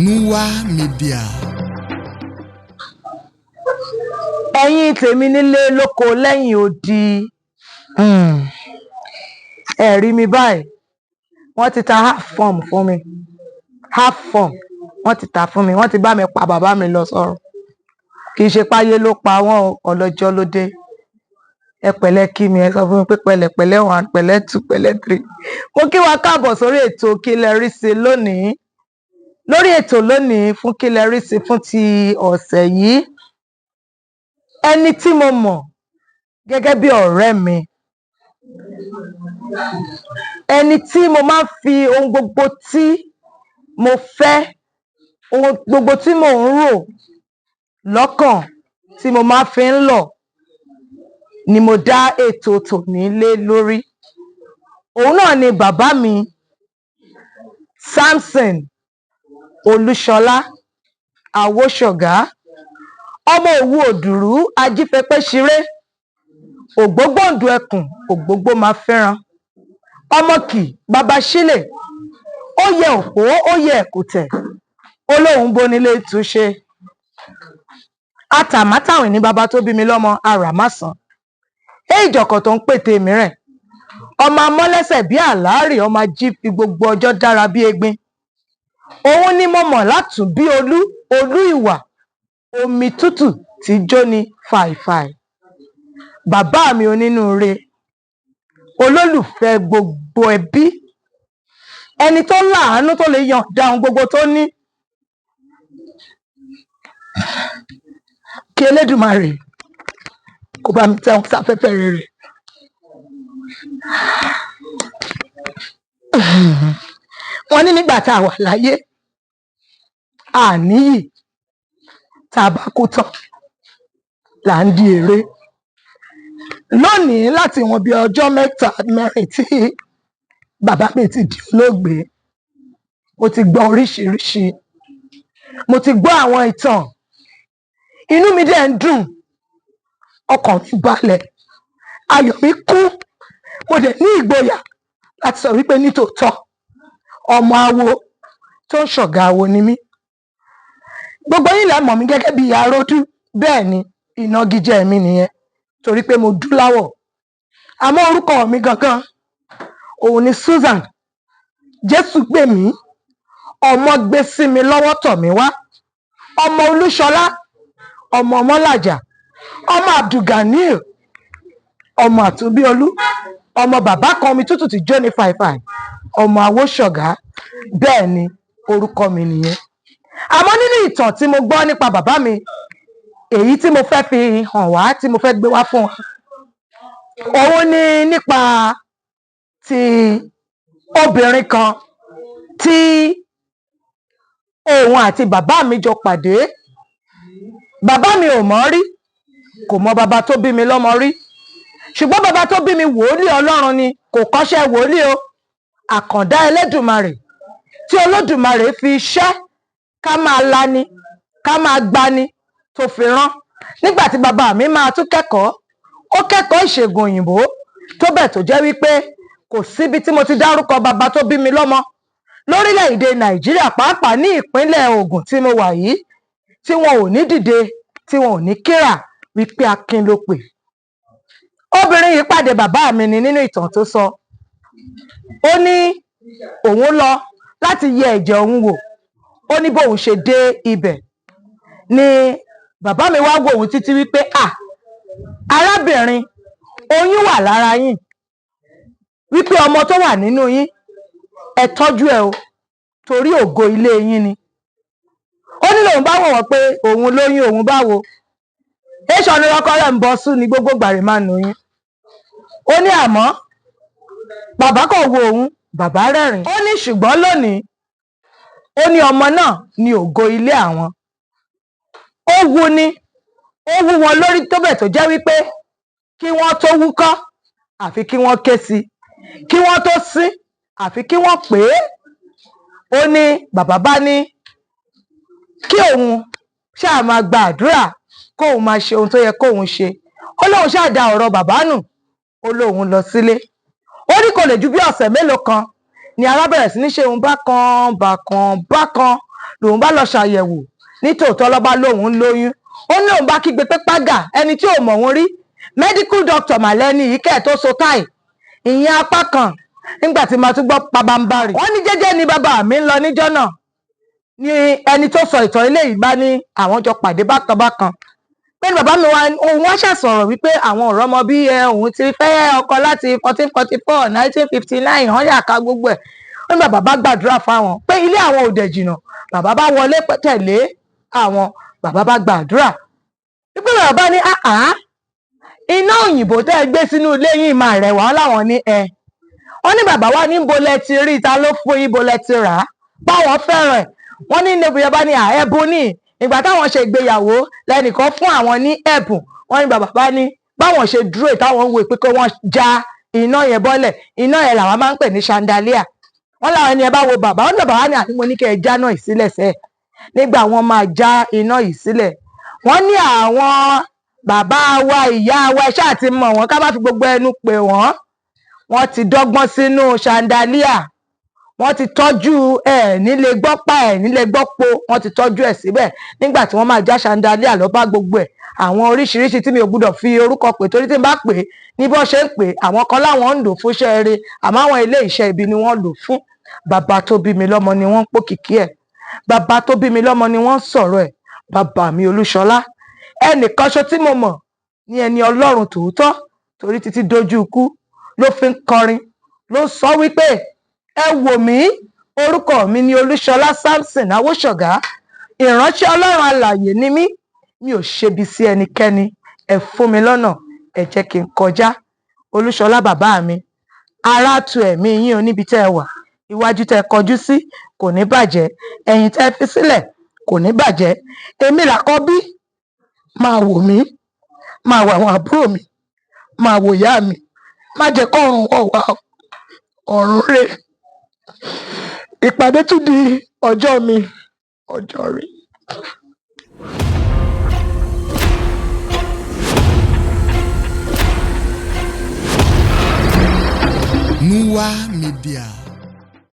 Nuwa Media. Ẹ̀yin tèmi nílé lóko lẹ́yìn odi, ẹ rí mi báyìí. Wọ́n ti ta half form fún mi, half form wọ́n ti ta fún mi. Wọ́n ti bá mi pa bàbá mi lọ sọ́run. Kì í ṣe páyé ló pa wọ́n o, ọlọ́jọ́ ló dé. Ẹ pẹ̀lẹ́, kí mi, ẹ sọ fún mi pé pẹ̀lẹ́ pẹ̀lẹ́ one, pẹ̀lẹ́ two, pẹ̀lẹ́ three. Mo kí wa káàbọ̀ sórí ètò Kí Lẹ Rí Sí lónìí. Lórí ètò lónìí fún Kí Lẹ Rí Sí fún ti ọ̀sẹ̀ yìí, ẹni tí mo mọ̀ gẹ́gẹ́ bí ọ̀rẹ́ mi, ẹni tí mo máa ń fi ohun gbogbo tí mo fẹ́, ohun gbogbo tí mò ń rò lọ́kàn, tí mo máa fi ń lọ̀ ni mo dá ètò tòní lé lórí. Òun náà ni bàbá mi, Samson Olúṣọlá Awóṣọ̀gá, ọmọ Òwu Òdùrú Ajífẹpẹṣiré, Ògbógbòǹdù ẹkùn ògbógbó máa fẹ́ràn, ọmọ kì bàbá sílẹ̀, ó yẹ òpó, ó yẹ ẹ̀kùtẹ̀, ó lóun bónílé túnṣe. Àtàmátàwìn ní bàbá tó bí mi lọ́mọ, àràmásàn èyí ìjọ̀kọ̀ tó ń pètè mìíràn, ọmọ amọ́lẹ́sẹ̀ bíi àlárì, ọmọ ají fi gbogbo ọjọ́ dára bí egbin. Òun ni mo mọ̀ látùnbí olú olú ìwà omi tútù tí jóni fàìfàì. Bàbá mi onínúure, olólùfẹ́ gbogbo ẹbí, ẹni tó láàánú, tó lè yọ̀ǹda ohun gbogbo tó ní kí Elédùmarè kó bá mi tẹ́ wọn sáfẹ́fẹ́ rere. Wọ́n ní nígbà tá a wà láyé àníyì, tá a bá kú tán là ń di ère. Lónìí, láti ìwọ̀n bíi ọjọ́ mẹ́ta mẹ́rin tí bàbá mi ti di olóògbé, mo ti gbọ́ oríṣiríṣi, mo ti gbọ́ àwọn ìtàn. Inú mi dẹ̀ ń dùn, ọkàn mi balẹ̀, ayọ̀ mi kún. Mo dẹ̀ ní ìgboyà láti sọ wípé nítòótọ́, ọmọ awo tó ń ṣọ̀gá awo ni mí. Gbogbo yín lẹ mọ̀ mí gẹ́gẹ́ bí aródú. Bẹ́ẹ̀ ni, ìnagijẹ mi nìyẹn, torí pé mo dúláwọ̀. Àmọ́ orúkọ mi gangan òun ni Susan Jésùgbèmí, ọmọ gbé sí mi lọ́wọ́ tọ̀ mí wá, ọmọ Olúṣọlá, ọmọ Ọmọlàjà, ọmọ Abdulganil, ọmọ Àtúnbíolú, ọmọ bàbá kan omi tútù tí jóni fàìfàì, ọmọ Awóṣọ̀gá. Bẹ́ẹ̀ ni, orúkọ mi nìyẹn. Àmọ́ nínú ìtàn tí mo gbọ́ nípa bàbá mi, èyí tí mo fẹ́ fi hàn wá, tí mo fẹ́ gbé wá fún wa, òun ni nípa ti obìnrin kan tí òun àti bàbá mi jọ pàdé. Bàbá mi ò mọ̀ rí, kò mọ bàbá tó bí mi lọ́mọ rí, ṣùgbọ́n bàbá tó bí mi, wòlíì Ọlọ́run ni. Kò kọ́ṣẹ́ wòlíì o, àkàndá Ẹlẹ́dùmarè tí Olódùmarè fi iṣẹ́ ká máa lani, ká máa gbani tó fi rán. Nígbà tí bàbá mi máa tún kẹ́kọ̀ọ́, ó kẹ́kọ̀ọ́ ìṣègùn òyìnbó, tó bẹ́ẹ̀ tó jẹ́ wípé kò síbi tí mo ti dárúkọ bàbá tó bí mi lọ́mọ lórílẹ̀‐èdè Nàìjíríà, pàápàá ní ìpínlẹ̀ Ògùn tí mo wà yìí, tí wọn ò ní dìde, tí wọn ò ní kíra wípé Akin ló pè. Obìnrin yìí pàdé bàbá mi ni nínú ìtàn tó sọ. Ó ní òun lọ láti yẹ ẹ̀jẹ̀ òun wò. Ó ní bóun ṣe dé ibẹ̀ ni bàbá mi wá wò òun títí wípé, à, arábìnrin, oyún wà lára yín, wípé ọmọ tó wà nínú yín, ẹ tọ́jú ẹ o, torí ògo ilé yín ni. Ó ní lòun bá wò wọ́n pé òun lóyún, òun báwo èso ni ọkọ rẹ̀ ń bọ́ sùn ní gbogbo gbàrí máa nù yín. Ó ní àmọ́ bàbá kò wo òun, bàbá rẹ́rìn. Ó ní ṣùgbọ́n lónìí, ó ní ọmọ náà ní ògo ilé àwọn. Ó wu ni, ó wú wọn lórí tó bẹ̀ tó jẹ́ wípé kí wọ́n tó wúkọ́, àfi kí wọ́n ké sí i, kí wọ́n tó sín, àfi kí wọ́n pè é. Ó ní bàbá bá ní kí òun ṣáà máa gba àdúrà, kóun máa ṣe ohun tó yẹ kóun ṣe. Ó lóun ṣáà da ọ̀rọ̀ bàbá nù, ó lóun lọ sílé. Ó ní kò lè ju bí ọ̀sẹ̀ mélòó kan ni ara bẹ̀rẹ̀ sí ní ṣe òun bákan bákan bákan. Lòun bá lọ ṣàyẹ̀wò, nítòótọ́ lọ́ba lòun ń lóyún. Ó ní òun bá kígbe pé págà, ẹni tí ò mọ̀ òun rí, medical doctor màlẹ́ni yìí kẹ́ ẹ̀ tó so táì ìyẹn apá kan. Nígbà tí màá tún gbọ́ pabambarì, wọ́n ní jẹ́jẹ́ ni bàbá mi ń lọ níjọ́ náà ni ẹni tó sọ ìtàn ilé yìí bá ní àwọn jọ pàdé bákan bákan, pé ní bàbá mi wá òun wá ṣàṣọ̀rọ̀ wípé àwọn ọ̀rọ̀ ọmọ bí ẹ òun ti fẹ́ ọkọ láti 1444, 1959, wọ́n yà ká gbogbo ẹ̀. Ó ní bàbá bá gbàdúrà fáwọn pé ilé àwọn ò dẹ̀ jìnnà. Bàbá bá wọlé tẹ̀lé àwọn, bàbá bá gbàdúrà wípé bàbá ní àá iná òyìnbó tẹ́ ẹ gbé sínú ilé yìí máa rẹwà. Wọn láwọn ní ẹ wọ́n ní bàbá wa ní bolẹ̀ ti rí, ta ló fún yín, bolẹ̀ ti rà á, báwọn fẹ́ràn ẹ̀. Wọ́n ní níbi bá ní ẹ̀bùn ní ìgbà táwọn ṣe ìgbéyàwó lẹ́nìkan fún àwọn ní ẹ̀bùn. Wọ́n ní bàbá bá ní báwọn ṣe dúró táwọn ń wo pé kí wọ́n já iná yẹn bọ́lẹ̀. Iná yẹn làwọn máa ń pè ní chandelier. Wọ́n láwọn ẹni ẹ bá wo bàbá, wọ́n ní bàbá wa ní àní mo ní kẹ́ ẹ já náà yìí sílẹ̀ sẹ́ẹ̀. Nígbà wọ́n máa já iná yìí sílẹ̀, wọ́n ní àwọn bàbá wa, ìyá wa, ẹ ṣáà ti mọ̀ wọ́n, ká má fi gbogbo ẹnu pè wọ́n, wọ́n ti dọ́gbọ́n sínú chandelier, wọ́n ti tọ́jú ẹ̀ nílé gbọ́pá ẹ̀ nílé gbọ́po, wọ́n ti tọ́jú ẹ̀ síbẹ̀. Nígbà tí wọ́n máa já chandelier lọ bá gbogbo ẹ̀, àwọn oríṣiríṣi tí mi ò gbúdọ̀ fi orúkọ pè, torí tí n bá pè é ní bó ṣe ń pè é, àwọn kan láwọn ń lò fún iṣẹ́ eré, àmọ́ àwọn ilé iṣẹ́ ibi ni wọ́n lò fún. Bàbá tó bí mi lọ́mọ ni wọ́n ń pòkìkí ẹ̀, bàbá tó bí mi lọ́mọ ni wọ́n ń sọ̀rọ̀ ẹ̀, bàbá mi Olúṣọlá, ẹnìkan ṣo tí mo mọ̀ ní ẹni Ọlọ́run tòótọ́, torí títí dojú ikú ló fi ń kọrin, ló sọ wípé ẹ wò mí, orúkọ mi ni Olúṣọlá Samson Awóṣọ̀gá, ìránṣẹ́ Ọlọ́run alààyè ni mí, mi ò ṣebi sí ẹnikẹ́ni, ẹ fún mi lọ́nà, ẹ jẹ́ kí n kọjá. Olúṣọlá bàbá mi, ara tu ẹ̀mí yín o níbi tẹ́ ẹ wà, iwájú tẹ́ ẹ kọjú sí kò ní bàjẹ́, ẹ̀yìn tẹ́ ẹ fi sílẹ̀ kò ní bàjẹ́. Èmi làkọ́bí, máa wò mí, máa wò àwọn àbúrò mi, máa wò ìyá mi, má jẹ́ kọ́run wọ̀ wá ọ̀run rè. Ìpàdé tún di ọjọ́ mi, ọjọ́ rè. Nuwa Media.